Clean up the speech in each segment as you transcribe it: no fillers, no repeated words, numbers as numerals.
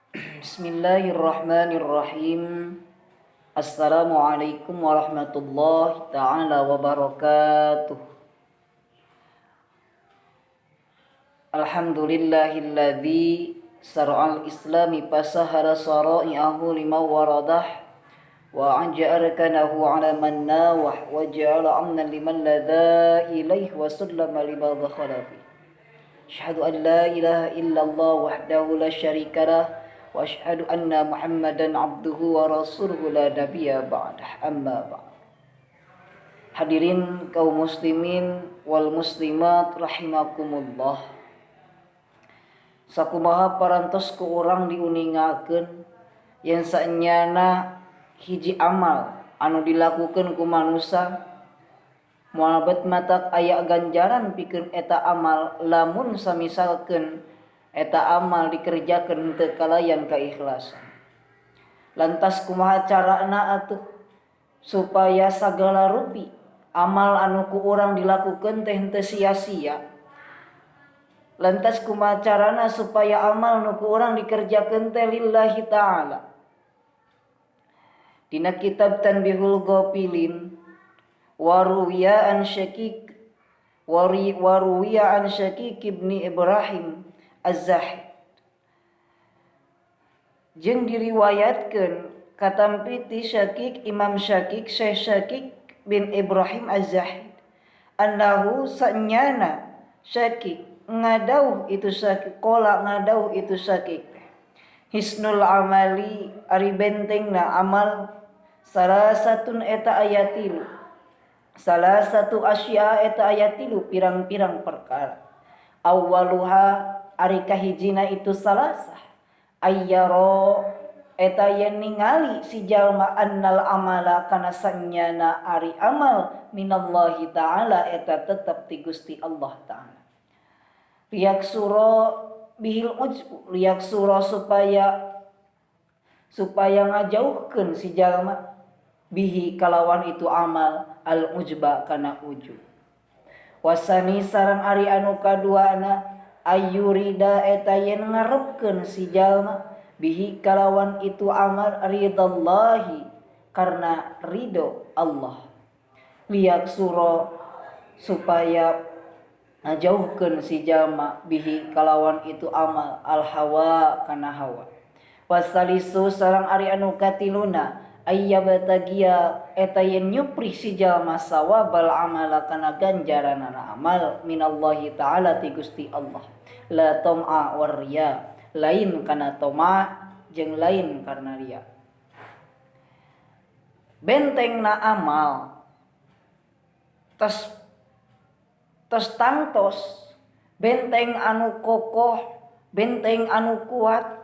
Bismillahirrahmanirrahim. Assalamualaikum warahmatullahi ta'ala wabarakatuh. Alhamdulillahilladzi sar'al islami pasahara sara'i'ahu lima waradah wa anja'arkanahu ala man nawah wa ja'ala amnan liman ladha ilaih wa sallama lima dakhala fi. Asyhadu an la ilaha illallah wahdahu la syarikalah wa asyhadu anna Muhammadan abduhu wa rasuluhu la nabiyya ba'dah, amma ba'd. Hadirin kaum muslimin wal muslimat rahimakumullah. Sakumaha parantos ku urang diuningakeun yen saenyana hiji amal anu dilakukeun ku manusa moal bet matak aya ganjaran pikeun eta amal lamun samisalkeun eta amal dikerjakeun teu kalayan kaikhlasan. Lantas kumaha carana atuh supaya sagala rupi amal anu ku urang dilakukeun teh henteu sia-sia? Lantas kumaha carana supaya amal nu ku urang dikerjakeun teh lillahi ta'ala? Dina kitab Tanbihul Ghafilin waruwiya an Syakik waruwiya an Syakik ibni Ibrahim Az-Zahid jeung diriwayatkeun katampi ti Syakik Imam Syakik Syekh Syakik bin Ibrahim Az-Zahid annahu sanyana Syakik ngadauh itu Syakik qala ngadauh itu Syakik hisnul amali ari bentengna amal salah satun eta aya tilu salah satu asya eta aya tilu pirang-pirang perkara awwaluha ari kahijina itu salasah ayyaro eta yen ningali si jalma annal amala kana sanyana ari amal minallahi ta'ala eta tetep ti Gusti Allah ta'ala riak suro bihil ujbu riak suro supaya ngajauhkeun si jalma bihi kalawan itu amal al ujba kana ujub wasani sareng ari anu kaduana ayyurida eta yen ngarepkeun si jalma bihi kalawan itu amal ridallahi karena ridho Allah liak suro supaya ngajauhkeun si jalma bihi kalawan itu amal al hawa kana hawa wasalisu sareng ari anu katiluna ayyabtagia eta yen nyupri si jalma sawabal amala kana ganjaranana amal minallahi ta'ala ti Gusti Allah la tom'a war riya lain kana toma jeung lain karena riya. Bentengna amal tos tangtos benteng anu kokoh benteng anu kuat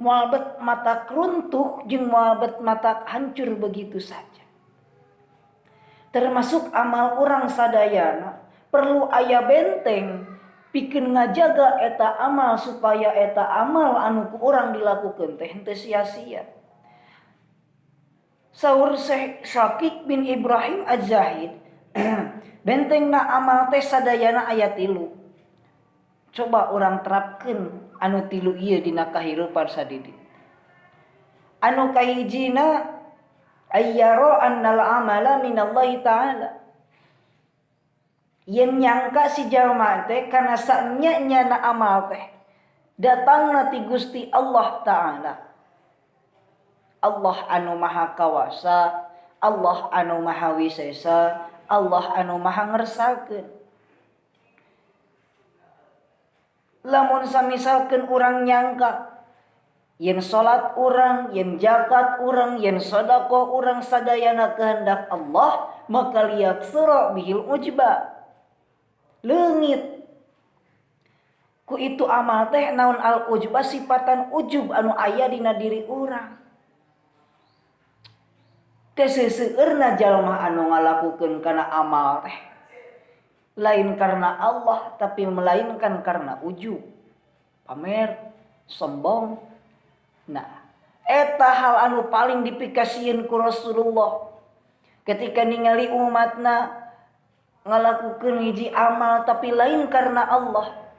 moal bet mata runtuh jeung moal bet mata hancur begitu saja. Termasuk amal urang sadayana perlu aya benteng pikeun ngajaga eta amal supaya eta amal anu ku urang dilakukeun teh henteu sia-sia. Saur Syekh Syakik bin Ibrahim Az-Zahid bentengna amal teh sadayana aya tilu. Coba urang terapkeun anu tilu ieu dina kahirupan sadidi. Anu kahijina ayyara annal amala minallahi ta'ala. Yen nyangka si jalma teh kana sanya-nyana amal teh datangna ti Gusti Allah ta'ala. Allah anu maha kawasa, Allah anu maha wisesa, Allah anu maha ngersakeun. Lamun samisalkeun urang nyangka yen salat urang, yen zakat urang, yen sedekah urang sadayana kehendak Allah, maka liyaksura bihil ujba. Leungit ku itu amal teh naon al ujba sifatan ujub anu aya dina diri urang. Teh seuseurna jalma anu ngalakukeun kana amal teh lain karena Allah tapi melainkan karena ujub, pamer, sombong. Nah, eta hal anu paling dipikasieun ku Rasulullah ketika ningali umatna ngalakukeun hiji amal tapi lain karena Allah.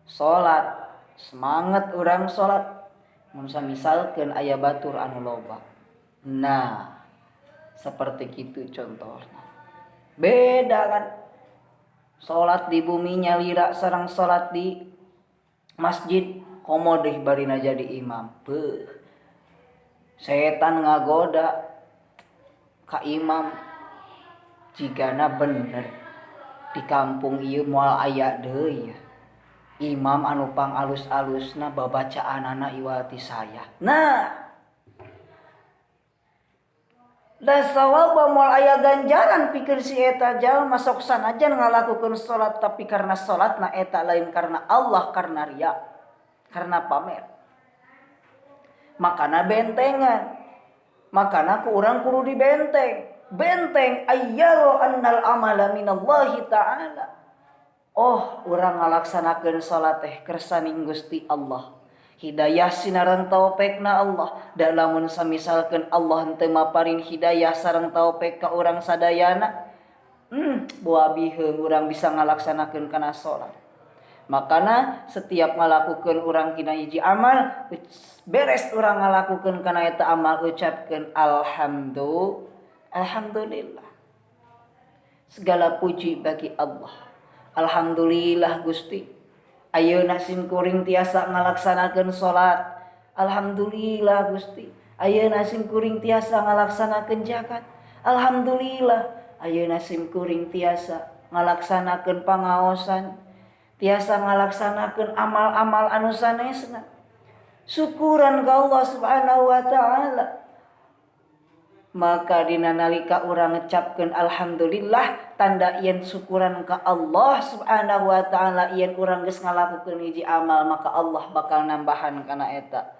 Salat Semangat urang salat mun samisalkeun aya batur anu loba. Nah, seperti kitu contohna. Beda kan? Salat di bumi nyalira sareng salat di masjid komo deui barina jadi imam. Beuh. Setan ngagoda ka imam jigana bener di kampung ieu moal aya deui imam anu pang alus-alusna babacaanana iwal ti saya. Nah, da sawaba moal aya ganjaran pikeun si eta jalma sok sanajan ngalakukeun salat tapi karena salatna eta lain karena Allah, karena riya, karena pamer. Makana bentengan. Makana ku urang kudu dibenteng. Benteng ayyaro annal amala minallahi ta'ala. Oh, urang ngalaksanakeun salat teh kersaning Gusti Allah. Hidayah sinareng taufekna Allah. Da lamun samisalkeun Allah henteu maparin hidayah sareng taufik ka urang sadayana, boa biheung urang bisa ngalaksanakeun kana salat. Makana setiap ngalakukeun urang kina hiji amal, beres urang ngalakukeun kana eta amal ucapkeun alhamdulillah. Segala puji bagi Allah. Alhamdulillah Gusti. Ayeuna sim kuring tiasa ngalaksanakeun salat. Alhamdulillah Gusti. Ayeuna sim kuring tiasa ngalaksanakeun zakat. Alhamdulillah ayeuna sim kuring tiasa ngalaksanakeun pangaosan. Tiasa ngalaksanakeun amal-amal anu sanesna. Syukuran ka Allah Subhanahu wa taala. Maka dina nalika urang ngecapkeun alhamdulillah tanda yen syukuran ka Allah Subhanahu wa taala yen urang geus ngalakukeun hiji amal maka Allah bakal nambahan kana eta.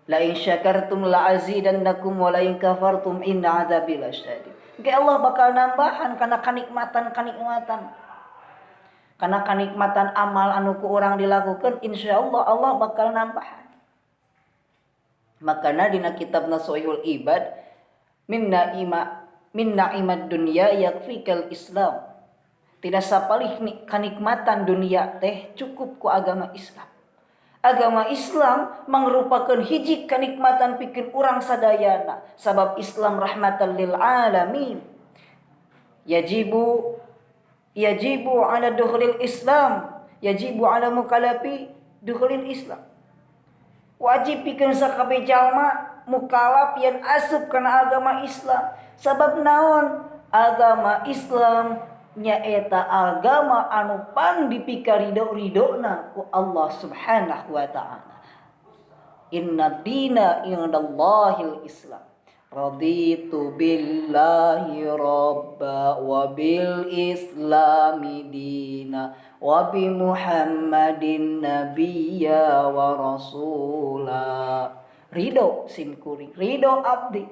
La in syakartum la azidannakum wa la in kafartum inna adzabi lasyadid. Ge Allah bakal nambahan kana kanikmatan-kanikmatan. Kana kanikmatan amal anu ku urang dilakukeun insyaallah Allah bakal nambahan. Makana dina kitab Nasoihul Ibad min na'imad dunya yakfikal Islam. Tidak sapalih kanikmatan dunia teh cukup ku agama Islam. Agama Islam mangrupakeun hiji kanikmatan pikeun urang sadayana sabab Islam rahmatan lil alamin. Yajibu ala dukhulil Islam, yajibu ala mukalafi dukhulil Islam. Wajib pikeun sakabeh jalma mukalaf yen asup kana agama Islam. Sabab naon? Agama Islam nyaeta agama anu pang dipikarido-ridona ku Allah Subhanahu wa taala. Inna dina indallahil Islam. Raditu billahi rabba wa bil islami dina wa bi Muhammadin nabiyya wa rasula. Ridho sim kuring, ridho abdi.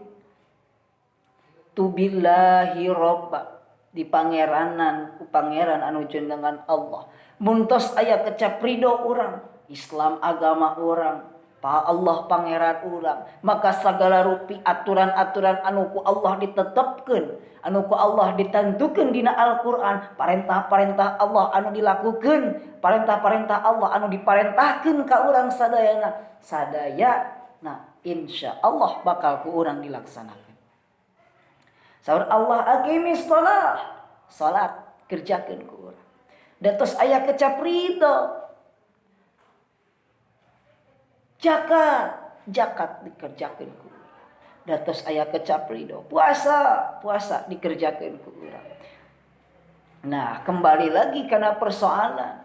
Tu billahi rabba, di pangeranan ku pangeran anu jenengan Allah. Mun tos aya kecap ridho urang, Islam agama urang, Pa Allah pangeran urang, maka segala rupi aturan-aturan anu ku Allah ditetepkeun, anu ku Allah ditentukeun dina Al-Qur'an, parentah-parentah Allah anu dilakukeun, parentah-parentah Allah anu diparentahkeun ka urang sadayana, sadaya nah insyaallah bakal ku urang dilaksanakeun. Saur Allah aqimis shalah, salat kerjakeun ku urang. Da tos aya kecap ridho. Zakat dikerjakeun ku urang. Da tos aya kecap ridho. Puasa dikerjakeun ku urang. Nah, kembali lagi kana persoalan.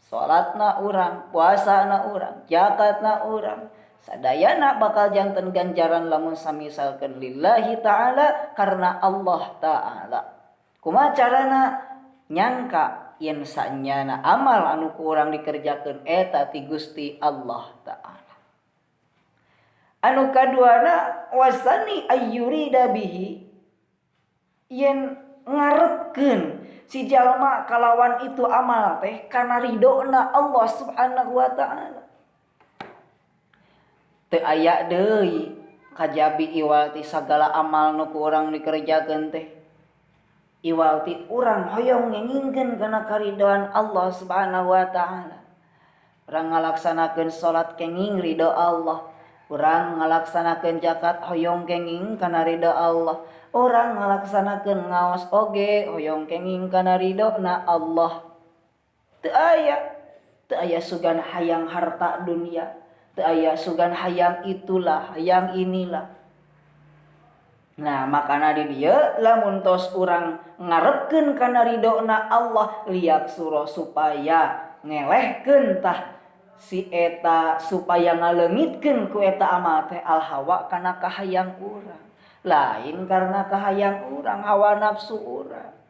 Salatna urang, puasana urang, zakatna urang, sadayana bakal janten ganjaran lamun samisalkeun lillahi ta'ala karena Allah ta'ala. Kumaha carana nyangka yen sanyana amal anu ku urang dikerjakeun eta ti Gusti Allah ta'ala. Anu kaduana wasani ayyurida bihi yen ngarepkeun si jalma kalawan itu amal teh kana ridona Allah Subhanahu wa taala. Teu aya deui kajabi iwal ti sagala amal nu ku urang dikerjakeun teh. Iwal ti urang hoyong ngengingkeun kana karidoan Allah Subhanahu wa taala. Urang ngalaksanakeun salat kenging ridho Allah. Urang ngalaksanakeun zakat hoyong kenging kana ridho Allah. Urang ngalaksanakeun ngaos oge hoyong kenging kana ridhona Allah. Teu aya, teu aya sugan hayang harta dunia, teu aya sugan hayang itulah, hayang inilah. Nah, makana di dieu lamun tos urang ngarepkeun kana ridhona Allah liak suro supaya ngelehkeun tah si eta supaya ngaleungitkeun ku eta amal teh al hawa kana kahayang urang. Lain karena kahayang urang, hawa nafsu urang.